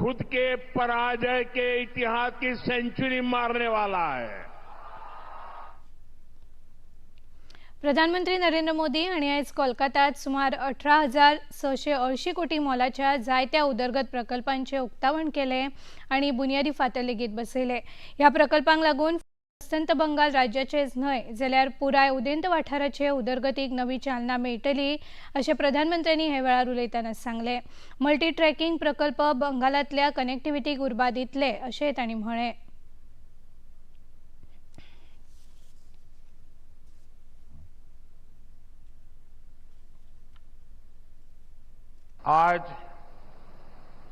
खुद के पराजय के इतिहास की सेंचुरी मारने वाला है। प्रधानमंत्री नरेंद्र मोदी हांणी आयज कोलकातात सुमार 18,680 कोटी मोलाच्या जायत्या उदरगत प्रकल्पांचे उक्तावण केले आनी बुन्यादी फातर लेगीत बसयले। ह्या प्रकल्पांक लागून अस्तंत बंगाल राज्याचेच न्हय जाल्यार पुराय उदेंत वाठाराचे उदरगतीक नवी चालना मेळटली अशें प्रधानमंत्र्यांनी हे वेळार उलयतना सांगलें। मल्टी ट्रॅकिंग प्रकल्प बंगालांतल्या कनेक्टिविटीक उर्बा दितले अशें तांणी म्हळें। आज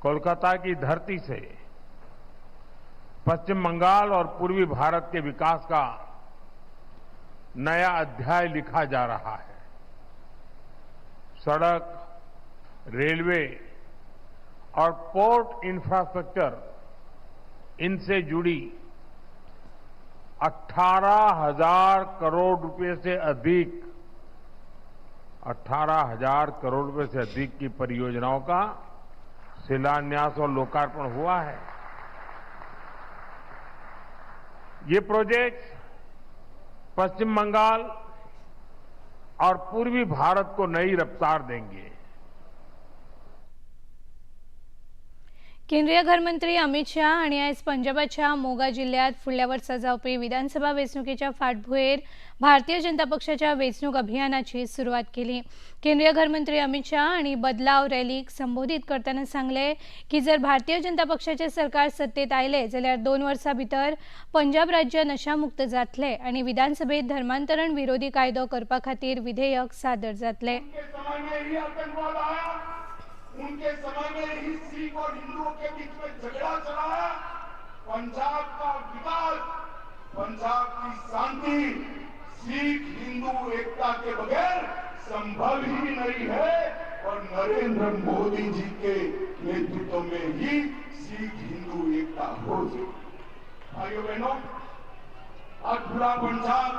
कोलकाता की धरती से पश्चिम बंगाल और पूर्वी भारत के विकास का नया अध्याय लिखा जा रहा है। सड़क, रेलवे और पोर्ट इंफ्रास्ट्रक्चर, इनसे जुड़ी 18,000 करोड़ रुपए से अधिक 18,000 करोड़ रुपए से अधिक की परियोजनाओं का शिलान्यास और लोकार्पण हुआ है। ये प्रोजेक्ट पश्चिम बंगाल और पूर्वी भारत को नई रफ्तार देंगे। केंद्रीय घरमंत्री अमित शाह हांणी आयज पंजाबाच्या मोगा जिल्ल्यांत फुडल्या वर्सा जावपी विधानसभा वेंचणुकेच्या फाटभुंयेर भारतीय जनता पक्षाच्या वेंचणूक अभियानाची सुरवात केली। केंद्रीय घरमंत्री अमित शाह हांणी बदलाव रॅलीक संबोधीत करतना सांगलें की जर भारतीय जनता पक्षाचे सरकार सत्तेत आयले जाल्यार 2 वर्सां भितर पंजाब राज्य नशामुक्त जातले आनी विधानसभेत धर्मांतरण विरोधी कायदो करपा खातीर विधेयक सादर जातले। उनके समय में ही सिख और हिंदुओं के बीच में झगड़ा चलाया। पंजाब का विकास, पंजाब की शांति सिख हिंदू एकता के बगैर संभव ही नहीं है और नरेंद्र मोदी जी के नेतृत्व में ही सिख हिंदू एकता हो सके। भाइयों बहनों, आज पूरा पंजाब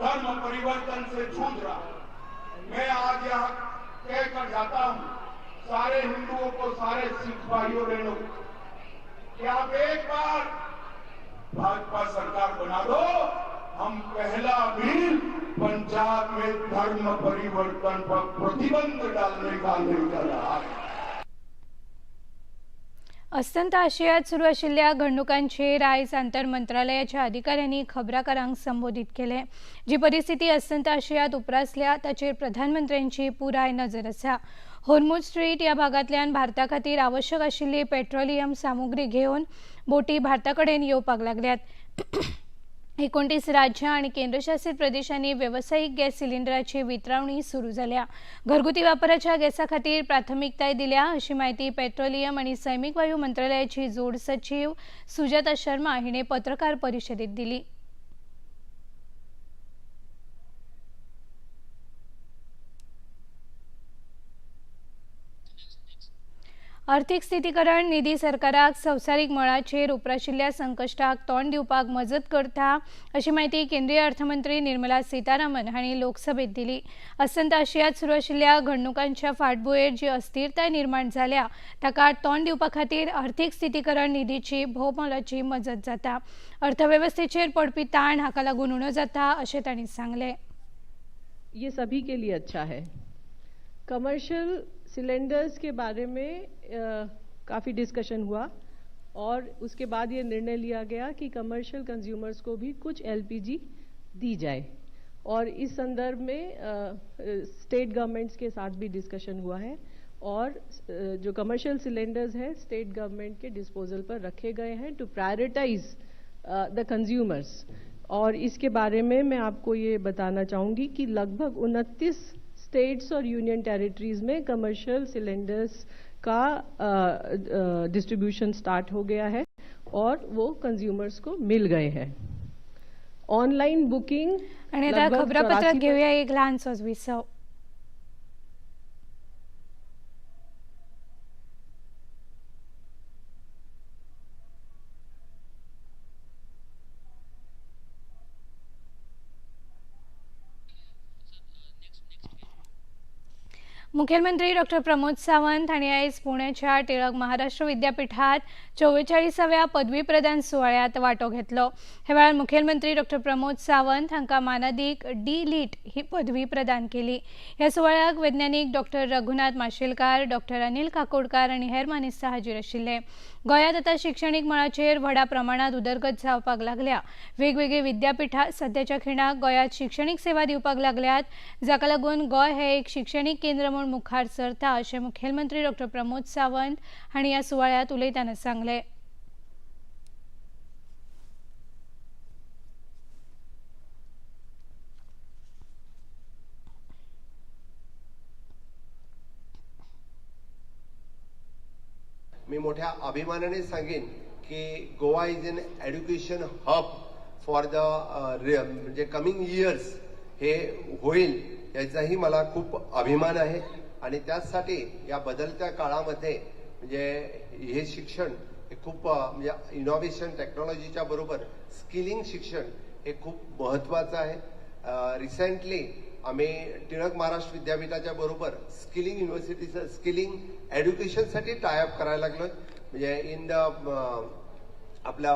धर्म परिवर्तन से जूझ रहा है। मैं आज यहाँ कहकर जाता हूं सारे हिंदुओं को, सारे सिख भाइयों बहनों, कि आप एक बार भाजपा सरकार बना दो, हम पहला बिल पंजाब में धर्म परिवर्तन पर प्रतिबंध डालने का लेकर आए। अस्तंत आशियात सुरू आशिल्ल्या घडणुकांचेर आयज आंतर मंत्रालयाच्या अधिकाऱ्यांनी खबराकारांक संबोधीत केले। जी परिस्थिती अस्तंत आशियात उप्रासल्या ताचेर प्रधानमंत्र्यांची पुराय नजर आसा। होर्मुझ स्ट्रीट ह्या भागांतल्यान भारता खातीर आवश्यक आशिल्ली पेट्रोलियम सामुग्री घेवन बोटी भारता कडेन येवपाक लागल्यात। 29 राज्यां आनी केंद्रशासित प्रदेशांनी वेवसायीक गॅस सिलिंडराची वितरावणी सुरू जाल्या। घरगुती वापराच्या गॅसा खातीर प्राथमिकताय दिल्या अशी म्हायती पेट्रोलियम आनी सैमीक वायू मंत्रालयाची जोड सचीव सुजाता शर्मा हिणे पत्रकार परिशदेत दिली। आर्थिक स्थितीकरण निधी सरकाराक संवसारीक मळाचेर उप्राशिल्ल्या संकश्टाक तोंड दिवपाक मजत करता अशी म्हायती केंद्रीय अर्थमंत्री निर्मला सीतारामन हांणी लोकसभेत दिली। अस्तंत आशियात सुरू आशिल्ल्या घडणुकांच्या फाटभुंयेर जी अस्थिरताय निर्माण जाल्या ताका तोंड दिवपा खातीर आर्थिक स्थितीकरण निधीची भोवमोलाची मजत जाता। अर्थवेवस्थेचेर पडपी ताण हाका लागून उणो जाता अशें तांणी सांगलें। ये सभी के लिए अच्छा है। कमर्शियल सिलेंडर्स के बारे में काफ़ी डिस्कशन हुआ और उसके बाद ये निर्णय लिया गया कि कमर्शियल कंज्यूमर्स को भी कुछ एलपीजी दी जाए और इस संदर्भ में स्टेट गवर्नमेंट्स के साथ भी डिस्कशन हुआ है और जो कमर्शियल सिलेंडर्स हैं स्टेट गवर्नमेंट के डिस्पोजल पर रखे गए हैं टू प्रायोरिटाइज the consumers. और इसके बारे में मैं आपको ये बताना चाहूँगी कि लगभग 29 स्टेट्स और यूनियन टेरिटरीज में कमर्शियल सिलेंडर्स का डिस्ट्रीब्यूशन स्टार्ट हो गया है और वो कंज्यूमर्स को मिल गए हैं। ऑनलाइन बुकिंग आणि आता खबरापत्रात घेऊया एक लहानसोच विसव। मुख्यमंत्री डॉक्टर प्रमोद सावंत हांणी आयज पुण्याच्या टिळक महाराष्ट्र विद्यापीठात 44व्या पदवी प्रदान सुवाळ्यात वांटो घेतलो। हे वेळार मुख्यमंत्री डॉक्टर प्रमोद सावंत हांकां मानादीक डी लीट ही पदवी प्रदान केली। ह्या सुवाळ्याक वैज्ञानिक डॉक्टर रघुनाथ माशेलकार, डॉक्टर अनिल काकोडकार आनी हेर मानेस्त हाजीर आशिल्ले। गोंयांत आतां शिक्षणीक मळाचेर व्हडा प्रमाणात उदरगत जावपाक लागल्या। वेगवेगळी विद्यापीठां सद्याच्या खिणाक गोंयांत शिक्षणीक सेवा दिवपाक लागल्यात, जाका लागून गोंय हे एक शिक्षणीक केंद्र म्हूण मुखार सरता अशें मुख्यमंत्री डॉक्टर प्रमोद सावंत हांणी ह्या सुवाळ्यांत उलयतना सांगलें। मी मोठ्या अभिमानाने सांगेन की Goa is an education hub for the म्हणजे कमिंग इयर्स हे होईल याचाही मला खूप अभिमान आहे। आणि त्याचसाठी या बदलत्या काळामध्ये म्हणजे हे शिक्षण हे खूप म्हणजे इनोव्हेशन टेक्नॉलॉजीच्या बरोबर स्किलिंग शिक्षण हे खूप महत्त्वाचं आहे। रिसेंटली आम्ही टिळक महाराष्ट्र विद्यापीठाच्या बरोबर स्किलिंग युनिव्हर्सिटीचं स्किलिंग एज्युकेशनसाठी टायअप करायला लागलो। म्हणजे इन the आपल्या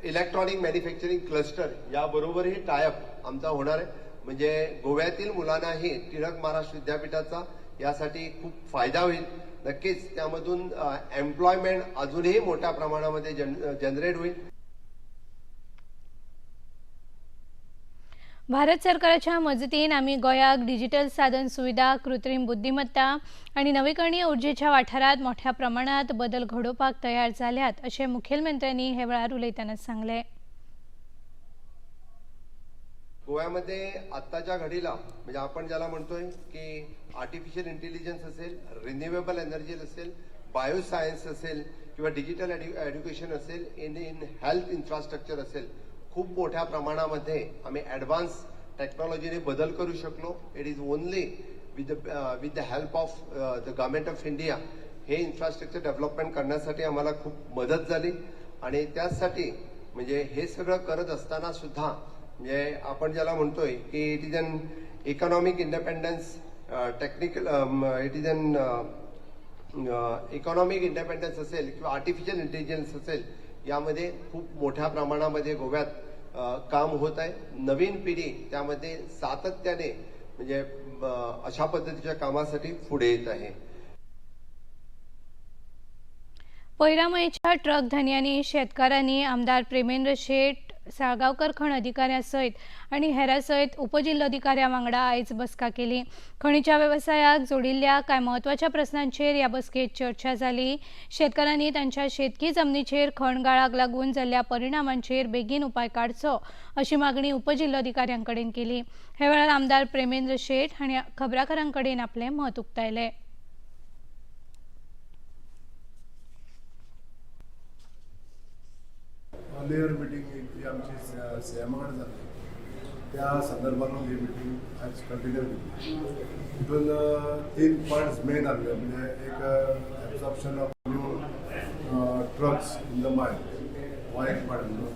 इलेक्ट्रॉनिक मॅन्युफॅक्चरिंग क्लस्टर याबरोबरही टायअप आमचा होणार आहे। म्हणजे गोव्यातील मुलांनाही टिळक महाराष्ट्र विद्यापीठाचा यासाठी खूप फायदा होईल। नक्कीच त्यामधून एम्प्लॉयमेंट अजूनही मोठ्या प्रमाणामध्ये जनरेट होईल। भारत सरकाराच्या मजतीन आमी गोंयाक डिजिटल साधन सुविधा, कृत्रिम बुद्धिमत्ता आनी नवीकरणीय उर्जेच्या वाठारात मोठ्या प्रमाणात बदल घडोवपाक तयार जाल्यात अशें मुखेलमंत्र्यांनी हे वेळार उलयतना सांगलें। गोव्यामध्ये आत्ताच्या घडीला म्हणजे आपण ज्याला म्हणतोय की आर्टिफिशियल इंटेलिजन्स असेल, रिन्युएबल एनर्जी असेल, बायोसायन्स असेल किंवा डिजिटल एज्युकेशन असेल, इन इन हेल्थ इन्फ्रास्ट्रक्चर असेल, खूप मोठ्या प्रमाणामध्ये आम्ही ॲडव्हान्स टेक्नॉलॉजीने बदल करू शकलो। It is only with the help of the government of India हे इन्फ्रास्ट्रक्चर डेव्हलपमेंट करण्यासाठी आम्हाला खूप मदत झाली। आणि त्यासाठी म्हणजे हे सगळं करत असताना सुद्धा म्हणजे आपण ज्याला म्हणतोय की it is an economic independence technical, it is an economic independence असेल किंवा आर्टिफिशियल इंटेलिजन्स असेल, यामध्ये खूप मोठ्या प्रमाणामध्ये गोव्यात काम होत आहे। नवीन पिढी त्यामध्ये सातत्याने म्हणजे अशा पद्धतीच्या कामासाठी पुढे येत आहे। पैरामयच्या ट्रक धनयांनी शेतकारांनी आमदार प्रेमेंद्र शेट साळगांवकर खण अधिकाऱ्या सयत आनी हेरा सयत उपजिल्लोधिकाऱ्या वांगडा आयज बसका केली। खणीच्या वेवसायाक जोडिल्ल्या कांय म्हत्वाच्या प्रस्नांचेर ह्या बसकेत चर्चा जाली। शेतकारांनी तांच्या शेतकी जमनीचेर खण गाळाक लागून जाल्ल्या परिणामांचेर बेगीन उपाय काडचो अशी मागणी उपजिल्लोधिकाऱ्यां कडेन केली। हे वेळार आमदार प्रेमेंद्र शेट हांणी खबराकारां कडेन आपलें मत उक्तायलें। अर्लियर मिटींग जी आमची सी एमा कडेन जाल्ली त्या संदर्भान ही मिटींग आयज कंटिन्यू केली। तितून 3 पॉयंट्स मेन आहले, म्हणजे एक absorption of new trucks in the mine हो एक पॉयंट आहलो।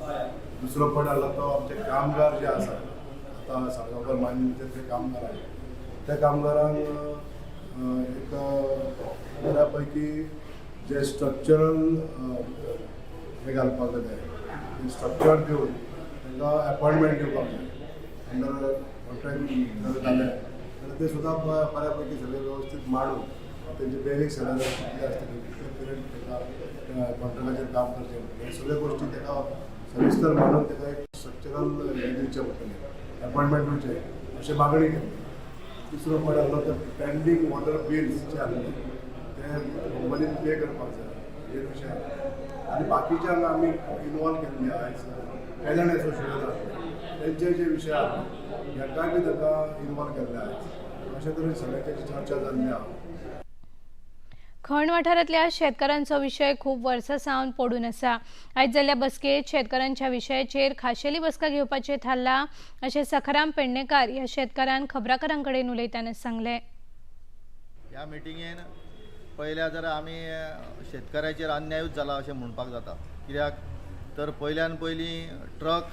दुसरो पॉयंट आहलो तो आमचे कामगार जे आसा आतां साळगांवकर मायनीचे ते कामगार आहा त्या कामगारांक एक बऱ्या पैकी जे स्ट्रक्चरल हे घालपाक जाय, स्ट्रक्चर दिवन तांकां अपॉयंटमेंट दिवपाक जाय। अंडर कॉन्ट्रॅक्ट जर जालें जाल्यार ते सुद्दां बऱ्या पैकी सगळें वेवस्थीत मांडून तेंची बेजीक सॅलरी कितली आसतली, कितले पिरियड ताका कॉन्ट्रॅक्टाचेर काम करचें पडटलें, हे सगळे गोश्टी ताका सविस्तर मांडून ताका एक स्ट्रक्चरल हें दिवचें पडटलें, अपॉयंटमेंट दिवचें अशें मागणी केली। तिसरो पॉयंट आहलो ते पेंडींग वॉटर बिल्स जे आहले ते कंपनीन पे करपाक जाय हे विशय आहा। आनी बाकीच्यांक आमी इनवॉल्व केल्ले आयज टेनंट एसोसिएशन आसले तेंचे जे विशय आहा हेकाय बी ताका इनवॉल्व केल्ले आयज। अशे तरेन सगळ्यांची चर्चा जाल्ली आहा। खण वाठारांतल्या शेतकारांचो विशय खूब वर्सां सावन पडून आसा। आयज जाल्ल्या बसकेत शेतकारांच्या विशयाचेर खाशेली बसका घेवपाचें थारलां अशें सखाराम पेडणेकार ह्या शेतकारान खबराकारां कडेन उलयतना सांगलें। ह्या मिटिंगेन पयल्या जर आमी शेतकऱ्याचेर अन्यायूच जाला अशें म्हणपाक जाता, कित्याक तर पयल्यान पयलीं ट्रक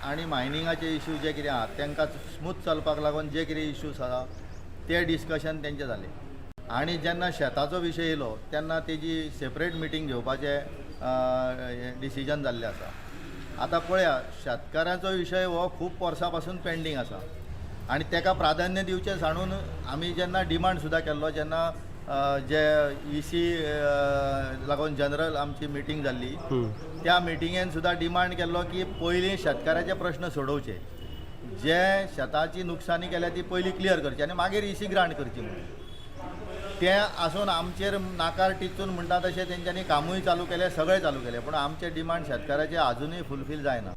आनी मायनिंगाचे इश्यू जे कितें आहा तांकां स्मूथ चलपाक लागून जे कितें इश्यूज आहा ते डिस्कशन तेंचे जालें. आनी जेन्ना शेताचो विशय येयलो तेन्ना तेजी सेपरेट मिटींग घेवपाचें डिसिजन जाल्लें आसा. आतां पळया, शेतकारांचो विशय हो खूब वर्सां पासून पेंडींग आसा आनी तेका प्राधान्य दिवचें सांडून आमी जेन्ना डिमांड सुद्दां केल्लो, जेन्ना जे ईसी लागून जनरल आमची मिटींग जाल्ली त्या मिटिंगेन सुद्दां डिमांड केल्लो की पयलीं शेतकाराचे प्रश्न सोडोवचे, जे शेताची नुकसानी केल्या ती पयलीं क्लियर करची आनी मागीर ईसी ग्रांट करची म्हणून. तें आसून आमचेर नाकार टिचून म्हणटा तशें तेंच्यांनी कामूय चालू केलें, सगळें चालू केलें, पूण आमचे डिमांड शेतकाराचे आजुनूय फुलफील जायना.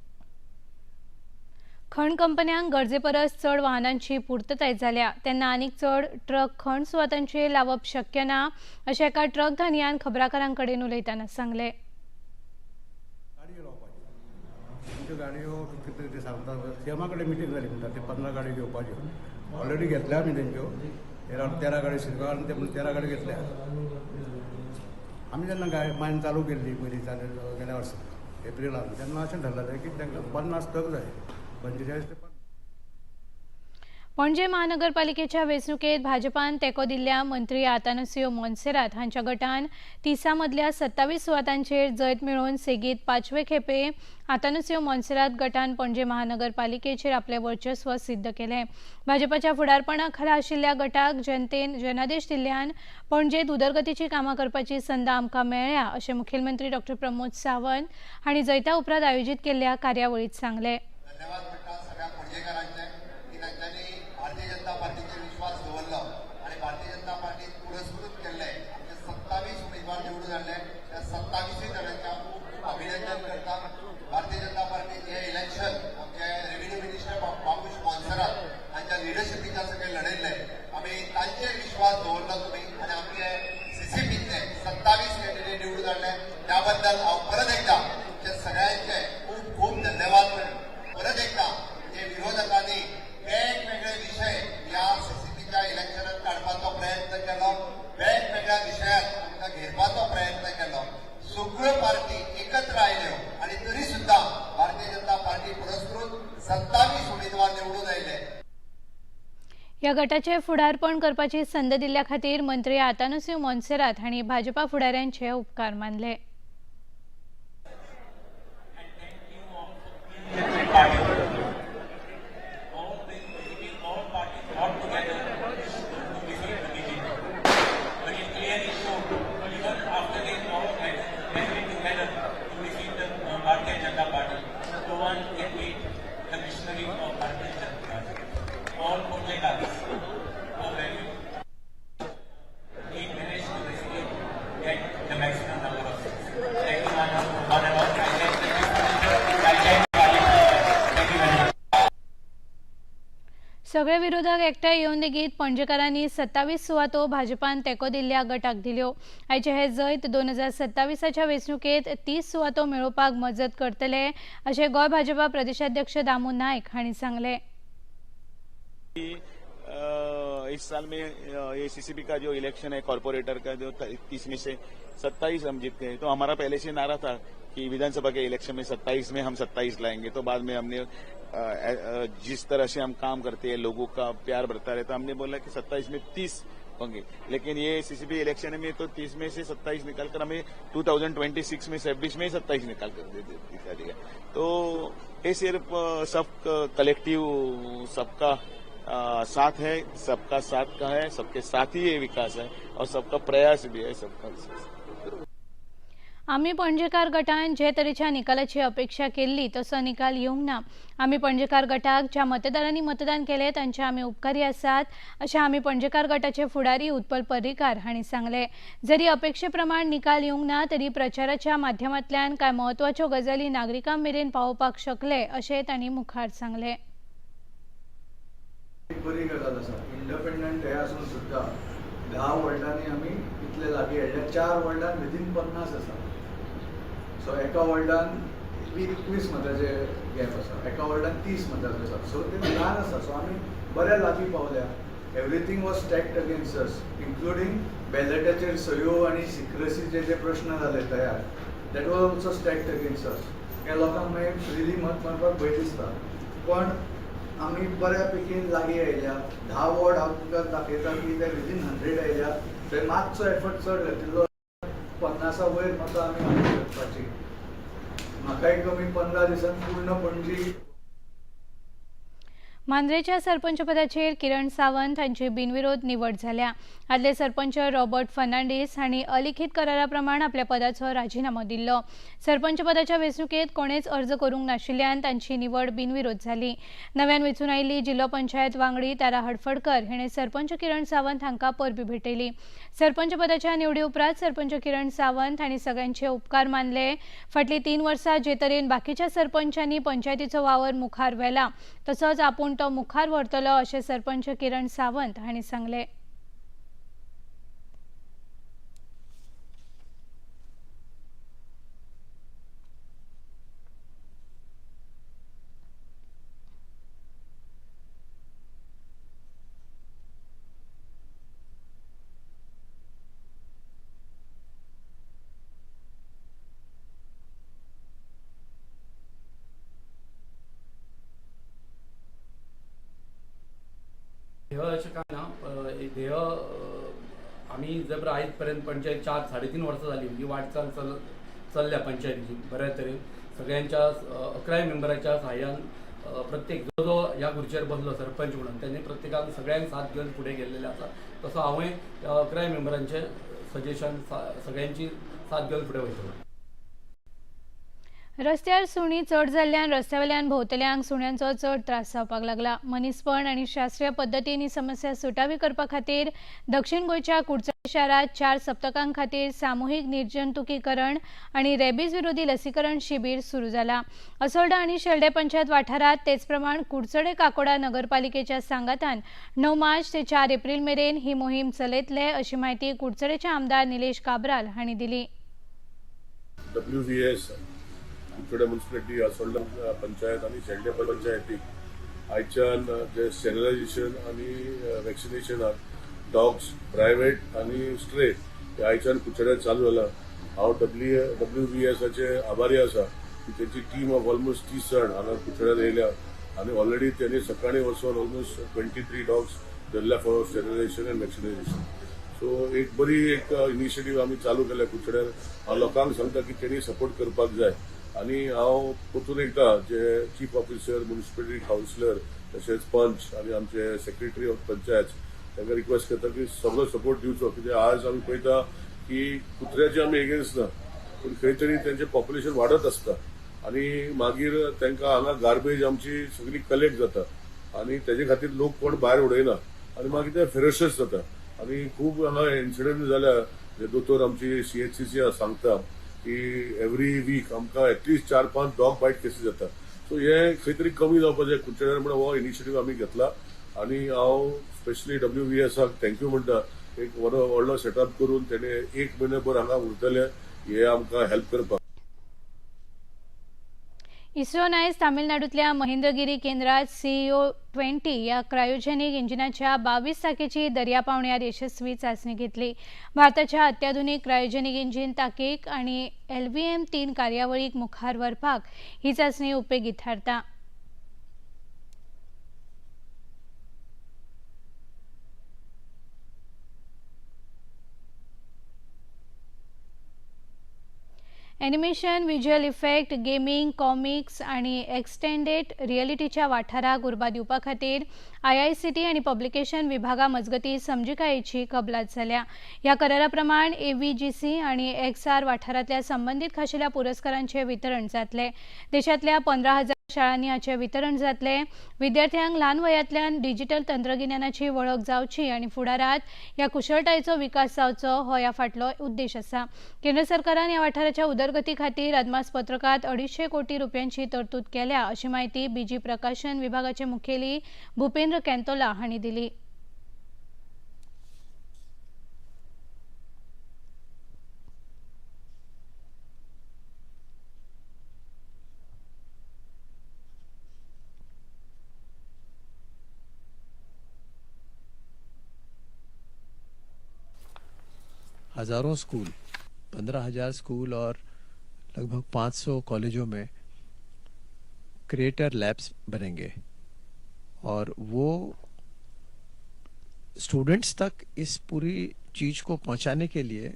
खण कंपन्यांक गरजे परस चड वाहनांची पुर्तताय जाल्या तेन्ना आनीक चड ट्रक खण सुवातांचेर लावप शक्य ना अशें एका ट्रक धनयान खबराकारां कडेन उलयतना सांगलें. गाडयो लावपाच्यो, आमच्यो गाडयो कितें ते सांगता, सीएमा कडेन मिटींग जाली म्हणटा ते 15 गाडयो घेवपाच्यो, ऑलरेडी घेतल्या आमी तेंच्यो 13 गाडी शिरगांव ते 13 गाडी घेतल्या. आमी जेन्ना गाडी मायन चालू केल्ली पयलीं चालू गेल्या वर्सा एप्रिलान, तेन्ना अशें ठरलेलें की तांकां 50 ट्रक जाय, 45 ते 50. पणजे महानगरपालिकेच्या वेंचणुकेत भाजपान तेंको दिल्ल्या मंत्री आतानासियो मोन्सेरात हांच्या गटान 30 मदल्या 27 सुवातांचेर जैत मेळोवन सेगीत 5वे खेपे आतानासियो मोन्सेरात गटान पणजे महानगरपालिकेचेर आपलें वर्चस्व सिद्ध केलें. भाजपाच्या फुडारपणा खाला आशिल्ल्या गटाक जनतेन जनादेश दिल्ल्यान पणजेंत उदरगतीची कामां करपाची संद आमकां मेळ्ळ्या अशें मुखेलमंत्री डॉ प्रमोद सावंत हांणी जैता उपरांत आयोजीत केल्ल्या कार्यावळींत सांगलें. भारतीय जनता पार्टीचेर विश्वास दवरलो आनी भारतीय जनता पार्टीन पुरस्कृत केल्ले आमचे 27 उमेदवार निवडून हाडले, त्या 27 जाणांचे खूब खूब अभिनंदन करता. भारतीय जनता पार्टीन हे इलेक्शन आमचे रेव्हेन्यू मिनिस्टर बाबूश मोन्सेरात हांच्या लिडरशिपीच्या सकयल लढयल्ले, आमी तांचेर विश्वास दवरलो तुमी आनी आमचे सीसीपीतले 27 कॅन्डिडेट निवडून हाडले, त्या बद्दल हांव परत एकदा तुमच्या सगळ्यांचे खूब खूब धन्यवाद. परत एकदा जे विरोधकांनी वेगवेगळे विशय ह्या सीसीपीच्या इलेक्शनात काडपाचो प्रयत्न केलो, वेगवेगळ्या विशयात आमकां घेरपाचो प्रयत्न केलो, सगळ्यो पार्टी एकत्र आयल्यो आनी तरी सुद्दां भारतीय जनता पार्टी पुरस्कृत 27 उमेदवार निवडून आयले. ह्या गटाचे फुडारपण करपाची संद दिल्ल्या खातीर मंत्री आतानासियो मोन्सेरात हांणी भाजपा फुडाऱ्यांचे उपकार मानले. सगळे विरोधक एकठांय येवन लेगीत पणजेकारांनी 27 सुवातो भाजपान तेंको दिल्ल्या गटाक दिल्यो. आयचे हे जैत 2027च्या वेंचणुकेत 30 सुवातो मेळोवपाक मजत करतले अशें गोंय भाजपा प्रदेशाध्यक्ष दामू नायक हांणी सांगलें. इस साल में ये सीसीपी का जो इलेक्शन है कॉर्पोरेटर का, जो 30 में से 27 हम जीत गए, तो हमारा पहले से नारा था कि विधानसभा के इलेक्शन में 27 में हम 27 लाएंगे. तो बाद में हमने जिस तरह से हम काम करते हैं, लोगों का प्यार बढ़ता रहता, हमने बोला कि 27 में 30 होंगे, लेकिन ये सीसीपी इलेक्शन में तो 30 में से 27 निकालकर हमें 2026 में 26 में 27 निकाल कर दिखा दिया. तो ये सिर्फ सब कलेक्टिव सबका साथ है, सबका साथ का है, सबके साथ ही ये विकास है और सबका प्रयास भी है, सबका विश्वास. आमी पणजेकार गटान जे तरेच्या निकालाची अपेक्षा केल्ली तसो निकाल येवंक ना. आमी पणजेकार गटाक ज्या मतदारांनी मतदान केलें तांचे आमी उपकारी आसात अशें आमी पणजेकार गटाचे फुडारी उत्पल पर्रीकार हांणी सांगलें. जरी अपेक्षे प्रमाण निकाल येवंक ना तरी प्रचाराच्या माध्यमांतल्यान कांय म्हत्वाच्यो गजाली नागरिकां मेरेन पावोवपाक शकले अशें तांणी मुखार सांगलें. बरी गजाल आसा, इंडिपेंडंट हे आसून सुद्दां 10 वॉर्डांनी आमी इतले लागीं हाडल्या, 4 वॉर्डान विदीन 50 आसा. सो एका वॉर्डान 21 मताचे गॅप आसा, एका वॉर्डान 30 मताचो आसा. सो ते ल्हान आसा. सो आमी बऱ्या लागीं पावल्या. Everything was stacked against us, including बॅलेटाचेर सयो आनी सिक्रसीचे जे प्रश्न जाले तयार, that was also stacked against us. ह्या लोकांक मागीर फ्रिली मत मारपाक भंय दिसता. पण आमी बऱ्या पैकी लागीं आयल्या. 10 वॉर्ड हांव तुमकां दाखयता की ते विदीन 100 आयल्या. थंय मातसो एफर्ट चड घातिल्लो 50 वयर मतां आमी हाडूंक शकपाची. म्हाकाय कमी 15 दिसांत पूर्ण पणजी. मांद्रेच्या सरपंचपदाचेर किरण सावंत हांची बिनविरोध निवड जाल्या. आदले सरपंच रॉबर्ट फर्नांडीस हांणी अलिखीत करारा प्रमाण आपल्या पदाचो राजिनामो दिल्लो. सरपंचपदाच्या वेंचणुकेंत कोणेच अर्ज करूंक नाशिल्ल्यान तांची निवड बिनविरोध जाली. नव्यान वेंचून आयिल्ली जिल्लो पंचायत वांगडी तारा हडफडकर हिणें सरपंच किरण सावंत हांकां परबीं भेटयली. सरपंचपदाच्या निवडी उपरांत सरपंच किरण सावंत हांणी सगळ्यांचे उपकार मानले. फाटलीं 3 वर्सां जे तरेन बाकीच्या सरपंचांनी पंचायतीचो वावर मुखार व्हेला तसोच आपूण तो मुखार व्हरतलो अशें सरपंच किरण सावंत हांणी सांगलें. ध्येय अशें कांय ना. ध्येय आमी जर आयज पर्यंत पंचायत 4-3.5 वर्सां जाली ही वाटचाल चल्ल्या पंचायतीची बऱ्या तरेन सगळ्यांच्या 11 मेंबराच्या सहाय्यान प्रत्येक जो जो ह्या खुर्चेर बसलो सरपंच म्हणून त्यांनी प्रत्येकान सगळ्यांक साथ घेवन फुडें गेल्लेले आसा. तसो हांवूय 11 मेंबरांचे सजेशन सगळ्यांची साथ घेवन फुडें वयतलो. रस्त्यार सुणी चड जाल्ल्यान रस्त्यावेल्यान भोंवतल्यांक सुण्यांचो चड त्रास जावपाक लागला. मनीसपण आनी शास्त्रीय पद्दतीन ही समस्या सुटावी करपा खातीर दक्षिण गोंयच्या कुडचडे शारांत 4 सप्तकां खातीर सामुहीक निर्जंतुकीकरण आनी रेबीज विरोधी लसीकरण शिबीर सुरू जाला. असोल्डा आनी शेल्डे पंचायत वाठारांत तेच प्रमाण कुडचडे काकोडा नगरपालिकेच्या सांगातान 9 मार्च ते 4 एप्रील मेरेन ही मोहीम चलयतले अशी म्हायती कुडचडेचे आमदार निलेश काब्राल हांणी दिली. WVS Kudchade municipality, Assolda panchayat आनी शेल्डे पंचायतीक आयच्यान जे स्टेरिलायझेशन आनी वॅक्सिनेशनाक डॉग्स प्रायव्हेट आनी स्ट्रे हे आयच्यान कुडचड्यार चालू जाला. हांव WVSाचे आभारी आसा की तेंची टीम ऑफ ऑलमोस्ट 30 जाण हांगा कुडचड्यार येयल्या आनी ऑलरेडी त्यांनी सकाळीं वचून ऑलमोस्ट 23 डॉग्स धरल्या for sterilisation and vaccination. So एक बरी एक इनिशिएटीव आमी चालू केल्या कुडचड्यार. हांव लोकांक सांगता की तेणी सपोर्ट करपाक जाय आनी हांव परतून एकदां जे चीफ ऑफिसर, म्युनिसिपॅलिटी कावन्सिलर तशेंच पंच आनी आमचे सेक्रेटरी ऑफ पंचायत तांकां रिक्वेस्ट करता की सगळो सपोर्ट दिवचो. कित्याक आज आमी पळयता की कुत्र्याचे आमी एगेन्स्ट ना, पूण खंय तरी तेंचें पॉप्युलेशन वाडत आसता आनी मागीर तांकां हांगा गार्बेज आमची सगळी कलेक्ट जाता आनी तेजे खातीर लोक कोण भायर उडयना आनी मागीर ते फेरोशियस जाता. आनी खूब हांगा इन्सिडंट जाल्या जे दोतोर आमची CHCC सांगता की एवरी वीक आमकां एटलिस्ट 4-5 डॉग बायट केसी जाता. सो हे खंय तरी कमी जावपाक जाय कुडचड्यार म्हण हो इनिशिएटीव आमी घेतला आनी हांव स्पेशली WVSाक thank you म्हणटा. एक बरो व्हडलो सेटअप करून तेणे 1 म्हयनोभर हांगा उरतले हे आमकां हेल्प करपाक. इस्रोन आयज तामिळनाडूंतल्या महेंद्रगिरी केंद्रात CEO-20 ह्या क्रायोजेनिक इंजिनाच्या 22 ताकीची दर्या पावण्यार यशस्वी चांचणी घेतली. भारताच्या अत्याधुनिक क्रायोजेनिक इंजिन ताकीक आनी LVM-3 कार्यावळीक मुखार व्हरपाक ही चांचणी उपेगी थारता. Animation, visual effect, gaming, comics आनी एक्सटेंडेड रियलिटीच्या वाठाराक उर्बा दिवपा खातीर IICT आनी पब्लिकेशन विभागा मजगतीं समजिकायेची कबलात जाल्या. ह्या करारा प्रमाण AVGC आनी XR वाठारांतल्या संबंदीत खाशेल्या पुरस्कारांचें वितरण जातलें. देशांतल्या 15,000 शाळांनी हाचें वितरण जातलें. विद्यार्थ्यांक ल्हान वयांतल्यान डिजिटल तंत्रगिन्यानाची वळख जावची आनी फुडारांत ह्या कुशळटायेचो विकास जावचो हो ह्या फाटलो उद्देश आसा. केंद्र सरकारान ह्या वाठाराच्या उदरगती खातीर अदमासपत्रकांत 250 कोटी रुपयांची तरतूद केल्या अशी म्हायती बीजी प्रकाशन विभागाचे मुखेली भूपेंद्र कॅन्तोला हांणी दिली. हज़ारों स्कूल, 15,000 स्कूल और लगभग 500 कॉलेजों में क्रिएटर लैब्स बनेंगे और वो स्टूडेंट्स तक इस पूरी चीज़ को पहुंचाने के लिए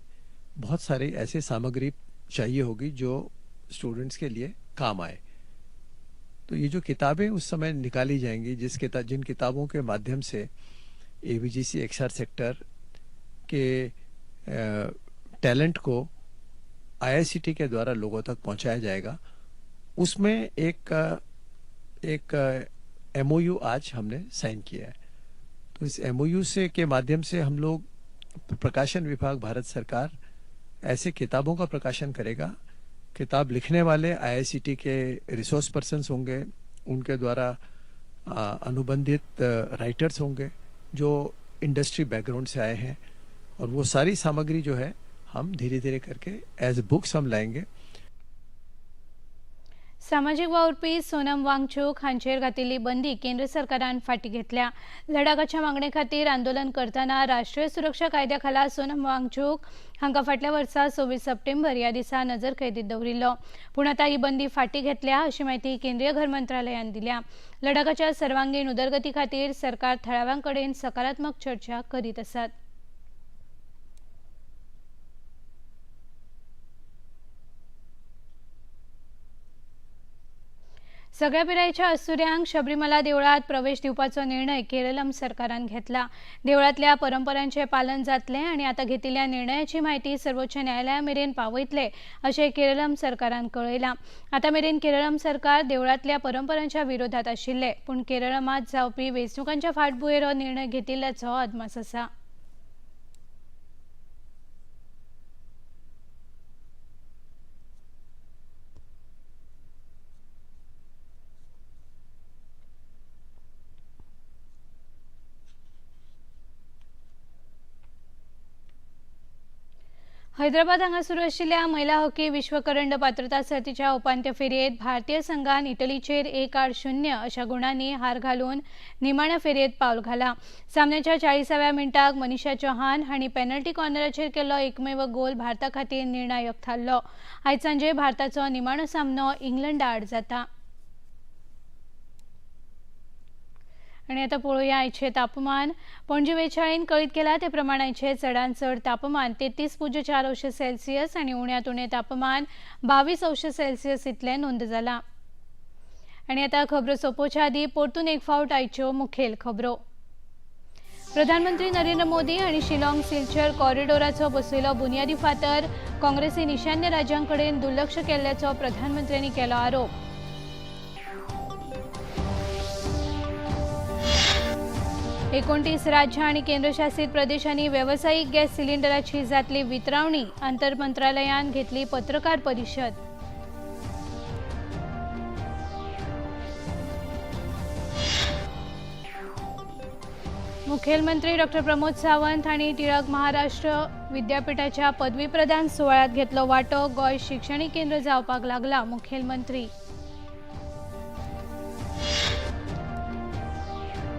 बहुत सारी ऐसी सामग्री चाहिए होगी जो स्टूडेंट्स के लिए काम आए। तो ये जो किताबें उस समय निकाली जाएंगी, जिन किताबों के माध्यम से AVGC XR sector K talent को आईआईसीटी के द्वारा लोगों तक पहुंचाया जाएगा, उसमें एक एक एमओयू आज हमने साइन किया है। तो इस एमओयू से के माध्यम से हम लोग, प्रकाशन विभाग भारत सरकार ऐसे किताबों का प्रकाशन करेगा। किताब लिखने वाले आईआईसीटी के रिसोर्स पर्सन्स होंगे, उनके द्वारा अनुबंधित राइटर्स होंगे जो इंडस्ट्री बैकग्राउंड से आए हैं, और वो सारी सामग्री जो है हम धीरे धीरे करके एज बुक्स हम लाएंगे। सामाजिक वावुरपी सोनम वांगचूक हांचेर घातिल्ली बंदी केंद्र सरकारान फाटी घेतल्या। लडाखाच्या मागणे खातीर आंदोलन करतना राष्ट्रीय सुरक्षा कायद्या खाला सोनम वांगचूक हांकां फाटल्या वर्सा 26 सप्टेंबर ह्या दिसा नजरकैदीत दवरिल्लो, पूण आतां ही बंदी फाटी घेतल्या अशी म्हायती केंद्रीय घर मंत्रालयान दिल्या। लडाखाच्या सर्वांगीण उदरगती खातीर सरकार थळाव्यां कडेन सकारात्मक चर्चा करीत आसात। सगळ्या पिरायेच्या अस्तुऱ्यांक शबरीमला देवळात प्रवेश दिवपाचो निर्णय केरळम सरकारान घेतला। देवळांतल्या परंपरांचे पालन जातलें आनी आतां घेतिल्ल्या निर्णयाची म्हायती सर्वोच्च न्यायालया मेरेन पावयतले अशें केरळम सरकारान कळयलां। आतां मेरेन केरळम सरकार देवळांतल्या परंपरांच्या विरोधात आशिल्लें, पूण केरळमात जावपी वेंचणुकांच्या फाटभुंयेर हो निर्णय घेतिल्ल्याचो अदमास आसा। हैदराबाद हांगा सुरू आशिल्ल्या महिला हॉकी विश्वकरंड पात्रता सर्तीच्या उपांत्य फेरयेत भारतीय संघान इटलीचेर 1-0 अशा गुणांनी हार घालून निमाण्या फेरयेत पावल घाला। सामन्याच्या 40व्या मिनटाक मनीषा चौहान हांणी पेनल्टी कॉर्नराचेर केल्लो एकमेव गोल भारता खातीर निर्णायक थारलो। आयज सांजे भारताचो निमाणो सामनो इंग्लंडा आड जाता। आनी आतां पळोवया आयचें तापमान। पणजी वेचाळीन कळीत केला ते प्रमाण आयचें चडांत चड तापमान 33.4 अंश सेल्सियस आनी उण्यांत उणें तापमान 22 अंश सेल्सियस इतलें नोंद जालां। आनी आतां खबरो सोंपोवच्या आदीं परतून एक फावट आयच्यो मुखेल खबरो। प्रधानमंत्री नरेंद्र मोदी आनी शिलाँग सिलचर कॉरिडोराचो बसयलो बुनियादी फातर, काँग्रेसीन ईशान्य राज्यां कडेन दुर्लक्ष केल्ल्याचो प्रधानमंत्र्यांनी केलो आरोप। 29 राज्यां आनी केंद्रशासित प्रदेशांनी वेवसायीक गॅस सिलिंडराची जातली वितरावणी, आंतर मंत्रालयान घेतली पत्रकार परिशद। मुखेलमंत्री डॉ प्रमोद सावंत हांणी टिळक महाराष्ट्र विद्यापीठाच्या पदवी प्रदान सुवाळ्यांत घेतलो वांटो, गोंय शिक्षणीक केंद्र जावपाक लागला मुखेलमंत्री।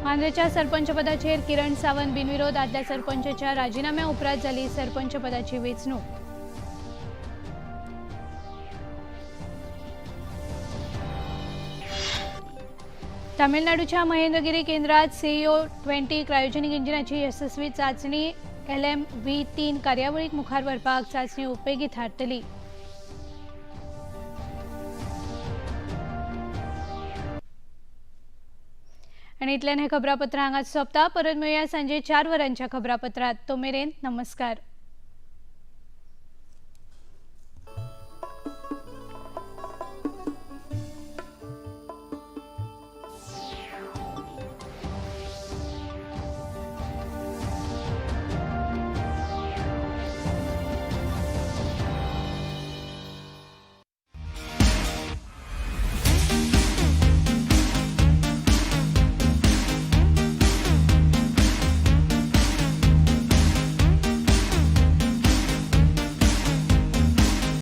मांद्रेच्या सरपंचपदाचेर किरण सावंत बिनविरोध, आदल्या सरपंचाच्या राजीनाम्या उपरांत जाली सरपंचपदाची वेंचणूक। तामिळनाडूच्या महेंद्रगिरी केंद्रात सीईओ 20 क्रायोजेनिक इंजिनाची यशस्वी चाचणी, LMV3 कार्यावळीक मुखार व्हरपाक चाचणी उपेगी थारतली। आनी इतल्यान हें खबरापत्र हांगाच सोंपता। परत मेळया सांजे 4 वरांच्या खबरापत्रांत। तो मेरेन नमस्कार।